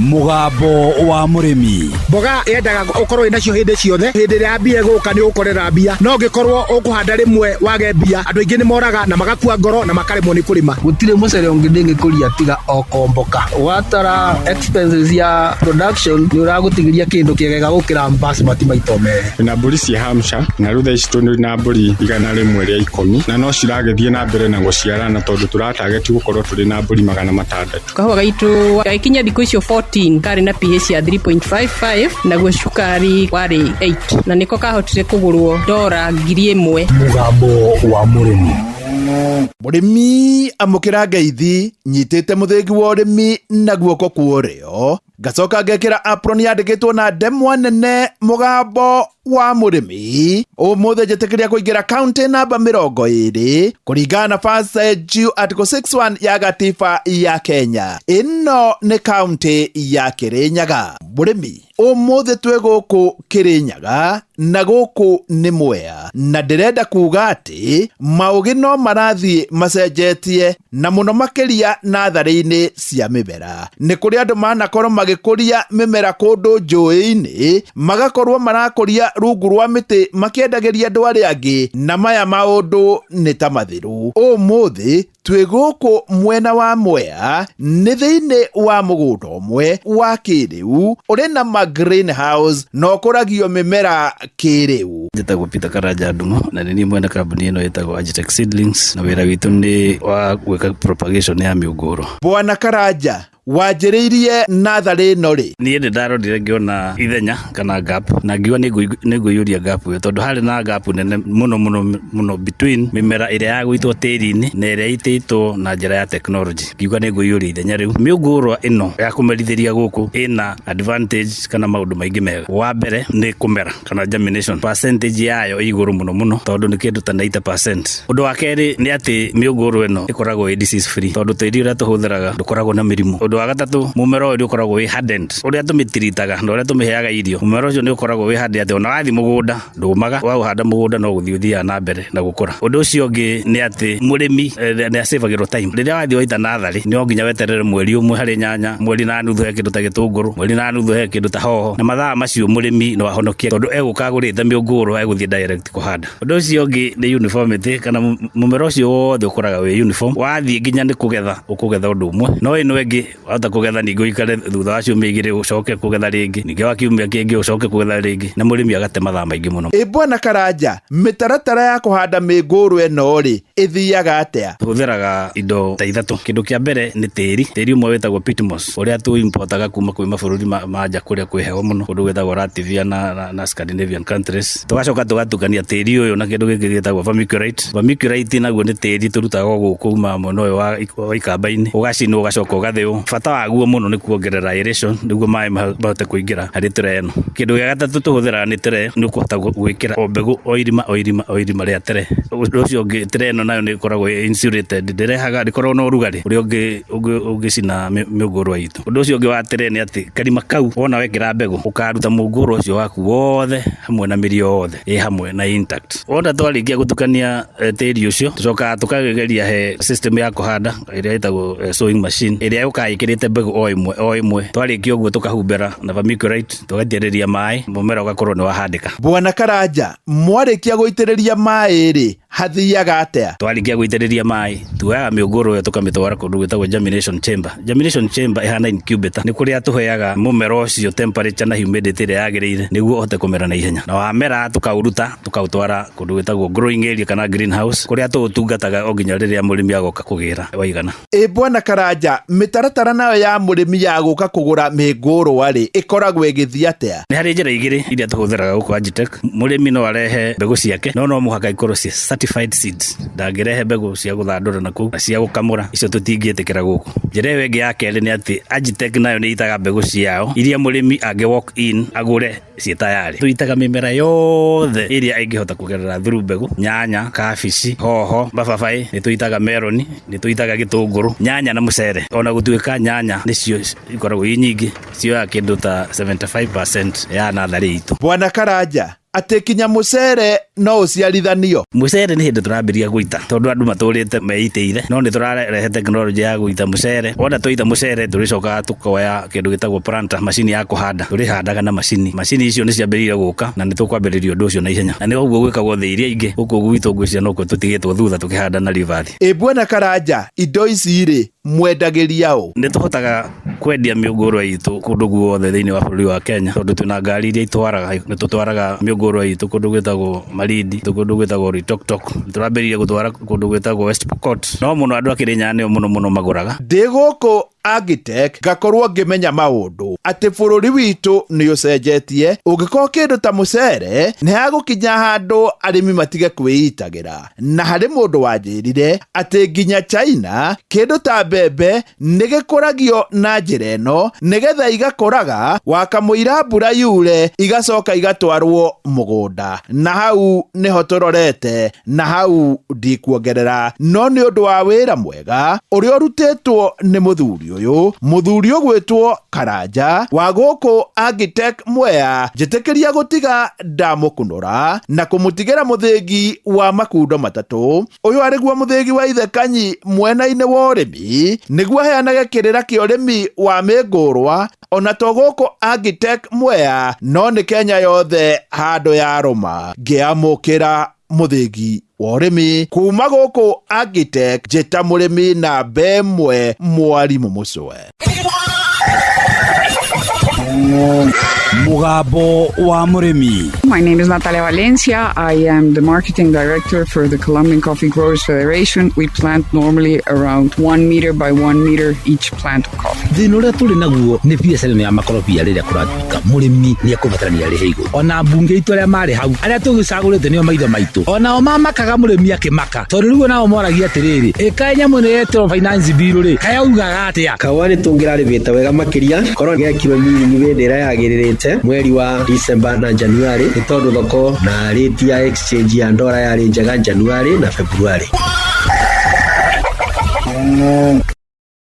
Mũgambo wa mũrĩmi. Mboga yendaga ũkorwo wĩnacio hĩndĩ ciothe. Hĩndĩ ĩrĩa mbia ĩgũka nĩ ũgũkorera mbia, no ũngĩkorwo ũkũhanda rĩmwe wage mbia, andũ aingĩ nĩ moraga na magakua ngoro na makaremwo nĩ kũrĩma. Gũtirĩ mũcere ũngĩ ndĩngĩkũria tiga o Komboka. Watara expenses ya production nĩ ũragũtigĩria kĩndũ kĩega gũkĩra basmati maita merĩ. Twĩna mbũri cia Hampshire na rĩu thaa ici tũrĩ na mbũri 110 na no ciragĩthiĩ na mbere na gũciarana tondũ tũratageti gũkorwo tũrĩ na mbũri 600. Kahũa gaitũ gagĩkinya thikũ icio 14 karĩ na pH ya 3.55, naguo cukari warĩ 8, na nĩko kahotire kũgũrwo dora 1000. Mũgambo wa mũrĩmi. Mũrĩmi amũkĩra ngeithi nyitĩte mũthĩgi wa ũrĩmi na guoko kwa ũrĩo, ngacoka ngekĩra apron yandĩkĩtwo na ndemwa nene mũgambo wa mũrĩmi. Ũmũthĩ njĩtĩkĩria kũingĩra kaunti namba 20 kũringana na First Due Article 61 ya gatiba ya Kenya. Ĩno nĩ kaunti ya Kĩrĩnyaga. Mũrĩmi, ũmũthĩ twĩ gũkũ Kĩrĩnyaga na gũkũ nĩ Mwea, na ndĩrenda kuga atĩ maũgĩ no marathiĩ macenjetie na mũno makĩria natharĩ-inĩ cia mĩmera. Nĩ kũrĩ andũ manakorwo magĩkũria mĩmera kũndũ njũĩ-inĩ, magakorwo marakũria rungu rwa mĩtĩ makĩendagĩria andũ arĩa angĩ, na maya maũndũ nĩ ta mathiru. Ũmũthĩ twĩ gũkũ mwena wa Mwea, nĩ thĩinĩ wa mũgũnda ũmwe wa kĩrĩu ũrĩ na ma greenhouse na ũkũragio mĩmera kĩrĩu. Njĩtagwo Peter Karanja Ndumo na nĩ niĩ mwene kambuni ĩno ĩtagwo Agitech Seedlings, na wĩra witũ nĩ wa gwĩka propagation ya mĩũngũrwa. Bwana Karanja, wanjĩrĩirie natharĩ ĩno rĩ? Niĩ nĩ ndarorire ngĩona ithenya kana gap, na ngiuga nĩ ngũiyũria gap ĩyo, tondũ harĩ na gap nene mũno mũno mũno between mĩmera ĩrĩa ya gũitwo tĩri-inĩ na ĩrĩa ĩitĩtwo na njĩra ya technology. Ngiuga nĩ ngũiyũria ithenya rĩu. Mĩũngũrwa ĩno ya kũmerithĩria gũkũ ĩna advantage kana maũndũ maingĩ mega. Wa mbere nĩ kũmera kana germination, percentage yayo ĩ igũrũ mũno mũno, tondũ nĩ kĩndũ ta 90%. Ũndũ wa kerĩ nĩ atĩ mĩũngũrwa ĩno ĩkoragwo ĩ disease free, tondũ tĩri ũrĩa tũhũthĩraga ndũkoragwo na mĩrimũ. Ũndũ wa gatatũ, mũmera ũyũ nĩ ũkoragwo wĩ hardened. Ũrĩa tũmĩtiritaga na ũrĩa tũmĩheaga irio, mũmera ũcio nĩ ũkoragwo wĩ hardened atĩ ona wathiĩ mũgũnda ndũmaga, waũhanda mũgũnda no gũthiĩ ũthiaga na mbere na gũkũra. Ũndũ ũcio ũngĩ nĩ atĩ mũrĩmi nĩ acĩvagĩrwo time. Rĩrĩa wathiĩ waita natharĩ, no nginya weterere mweri ũmwe harĩ nyanya, mweri na nuthu he kĩndũ ta gĩtũngũrũ, mweri na nuthu he kĩndũ ta hoho, na mathaa macio mũrĩmi no ahonokie tondũ egũka agũrĩte mĩũngũrwa egũthiĩ direct kũhanda. Ũndũ ũcio ũngĩ nĩ uniformity, kana mũmera ũcio wothe ũkũraga wĩ uniform, wathiĩ nginya nĩ kũgetha ũkũgetha ũndũ ũmwe, no ĩno ĩngĩ wahota kũgetha ningĩ ũikare thutha wa ciumia igĩrĩ ũcoke kũgetha rĩngĩ, ningĩ wa kiumia kĩngĩ ũcoke kũgetha rĩngĩ, na mũrĩmi agate mathaa maingĩ mũno. Ĩ Bwana Karanja, mĩtaratara ya kũhanda mĩngũrwa ĩno rĩ ĩthiaga atĩa? Tũhũthĩraga indo ta ithatũ. Kĩndũ kĩa mbere nĩ tĩri. Tĩri ũmwe wĩtagwo peat moss, ũrĩa tũ importaga kuma kwĩ mabũrũri ma nja kũrĩa kwĩ heho mũno, kũndũ gwĩtagwo Latvia na Scandinavian countries. Tũgacoka tũgatukania tĩri ũyũ na kĩndũ gĩkĩ gĩtagwo vermiculite. Vermiculite naguo nĩ tĩri tũrutaga gũkũ kuma mwena ũyũ wa ikamba-inĩ, ũgacinwo ũgacoka ũgathĩo. Bata waguo mũno nĩ kuongerera aeration nĩguo maĩ mahote kũingĩra harĩ tray ĩno. Kĩndũ gĩa gatatũ tũhũthĩraga nĩ tray, nĩ ũkũhota gwĩkĩra o mbegũ o irima o irima o irima rĩa tray. Ũndũ ũcio ũngĩ, tray ĩno nayo nĩ ĩkoragwo ĩ insulated, ndĩrehaga, ndĩkoragwo na ũrugarĩ ũrĩa ũngĩcina mĩũngũrwa itũ. Ũndũ ũcio ũngĩ wa tray nĩ atĩ karima kau wona wekĩra mbegũ ũkaruta mũngũrwa ũcio waku wothe hamwe na mĩri yothe ĩ hamwe na intact. Wona twarĩkia gũtukania tĩri ũcio, tũcokaga tũkageria he system ya kũhanda ĩrĩa ĩtagwo sowing machine, ĩrĩa yũkaga ĩkĩrĩte mbegũ o ĩmwe o ĩmwe. Twarĩkia ũguo tũkahumbĩra na vermiculite, tũgaitĩrĩria maĩ, mũmera ũgakorwo nĩ wahandĩka. Bwana Karanja, mwarĩkia gũitĩrĩria maĩ rĩ, hathiaga atĩa? Twarĩkia gũitĩrĩria maĩ, tuoyaga mĩũngũrwa ĩyo tũkamĩtwara kũndũ gwĩtagwo germination chamber. Germination chamber ĩhana incubator, nĩ kũrĩa tũheaga mũmera ũcio temperature na humidity ĩrĩa yagĩrĩire nĩguo ũhote kũmera na ihenya. Na wamera tũkaũruta tũkaũtwara kũndũ gwĩtagwo growing area kana greenhouse, kũrĩa tũũtungataga o nginya rĩrĩa mũrĩmi agoka kũgĩra waigana. Ĩ Bwana Karanja, mĩtaratara nayo ya mũrĩmi ya gũka kũgũra mĩngũrwa rĩ ĩkoragwo ĩgĩthiĩ atĩa? Nĩ harĩ njĩra igĩrĩ iria tũhũthĩraga gũkũ Agitech. Mũrĩmi no arehe mbegũ ciake, no mũhaka ikorwo ci certified seeds. Ndangĩrehe mbegũ cia gũthandũra na kũu na cia gũkamũra, icio tũtingĩtĩkĩra gũkũ. Njĩra ĩyo ĩngĩ ya kerĩ nĩ atĩ Agitech nayo nĩ ĩitaga mbegũ ciao iria mũrĩmi angĩ walk in agũre ciĩ tayarĩ. Tũitaga mĩmera yothe ĩrĩa ĩngĩhota kũgerera through mbegũ, nyanya, kabici, hoho, mababaĩ, nĩ tũitaga meroni, nĩ tũitaga gĩtũngũrũ, nyanya na mũcere. Ona gũtuĩka nyanya nĩcio ikoragwo i nyingĩ, cioyaga kĩndũ ta 75% ya natharĩ itũ. Bwana Karanja, Atĩ kinya mũcere no ũciarithanio. Mucere nĩ hĩndĩ tũrambĩrĩria gũita tondũ andũ matũrĩte meitĩire, no nĩ tũrarehe tekinoronjĩ ya gũita mũcere. Wona twaita mũcere, tũrĩcokaga tũkoya kĩndũ gĩtagwo planter, macini ya kũhanda. Tũrĩhandaga na macini. Macini icio nĩ ciambĩrĩirie gũka na nĩ tũkwambĩrĩria ũndũ ũcio na ihenya, na nĩ ũguo gwĩkagwo thĩ iria ingĩ. Gũkũ gwitũ ngwĩciria nokuo tũtigĩtwo thutha tũkĩhanda na ribathi. Ĩ bwana Karanja, indo ici rĩ, mwendagĩria ũ? Nĩ tũhotaga kwendia mĩũngũrwa itũ kũndũ guothe thĩinĩ wa bũrũri wa Kenya, tondũ twĩna ngari iria itwaraga. Nĩ tũtwaraga mĩũngũrwa itũ kũndũ gwĩtagwo Malindi, kũndũ gwĩtagwo Loitoktok, tũrambĩrĩria gũtwara kũndũ gwĩtagwo West Pokot, no mũno andũ a Kĩrĩnyaga nĩo mũno mũno magũraga. Ndĩ gũkũ Agitech ngakorwo ngĩmenya maũndũ atĩ bũrũri witũ nĩ ũcenjetie. Ũngĩkorwo kĩndũ ta mũcere nĩ hagũkinya handũ arĩmi matige kwĩitagĩra, na harĩ mũndũ wanjĩrire atĩ nginya China kĩndũ ta mbembe nĩ gĩkũragio na njĩra ĩno, nĩgetha igakũraga wakamũira mbura yure, igacoka igatwarwo mũgũnda, na hau nĩho tũrorete, na hau ndikuongerera, no nĩ ũndũ wa wĩra mwega ũrĩa ũrutĩtwo nĩ mũthuri ũyũ, mũthuri ũgwĩtwo Karanja wa gũkũ Agitech Mwea. Njĩtĩkĩria gũtiga ndamũkunũra na kũmũtigĩra mũthĩgi wa makundo matatũ. Ũyũ arĩguo mũthĩgi wa ithe Kanyi mwena-inĩ wa ũrĩmi, nĩguo aheanage kĩrĩra kĩa ũrĩmi wa mĩngũrwa, ona to gũkũ Agitech Mwea, no nĩ Kenya yothe handũ ya rũma. Ngĩamũkĩra mũthĩgi wa ũrĩmi kuma gũkũ Agitech, njĩta mũrĩmi namba ĩmwe, mwarimũ Mũcwe. Mugambo wa Mũrĩmi. My name is Natalia Valencia. I am the marketing director for the Colombian Coffee Growers Federation. We plant normally around 1 meter by 1 meter each plant of coffee. Thĩna ũrĩa tũrĩ naguo nĩ biacara ĩno ya makorobia. Rĩrĩa kũratuĩka mũrĩmi nĩ ekũbatarania arĩhe igũrũ, ona mbunge itũ arĩa marĩ hau, arĩa tũgĩcagũrĩte nĩo maitho maitũ, onao mamakaga mũrĩmi akĩmaka, tondũ rĩu onao moragia atĩrĩrĩ, ĩkaĩ nyamũ ĩno yetĩrwo finance bill rĩ, kayaugaga atĩa? Kahũa nĩ tũngĩrarĩmĩte wega makĩria korwo gekirwo miringi hĩndĩ ĩrĩa yagĩrĩrĩte, mweri wa December na January, nĩ tondũ thoko na rate ya exchange ya ndora yarĩ njega January na February.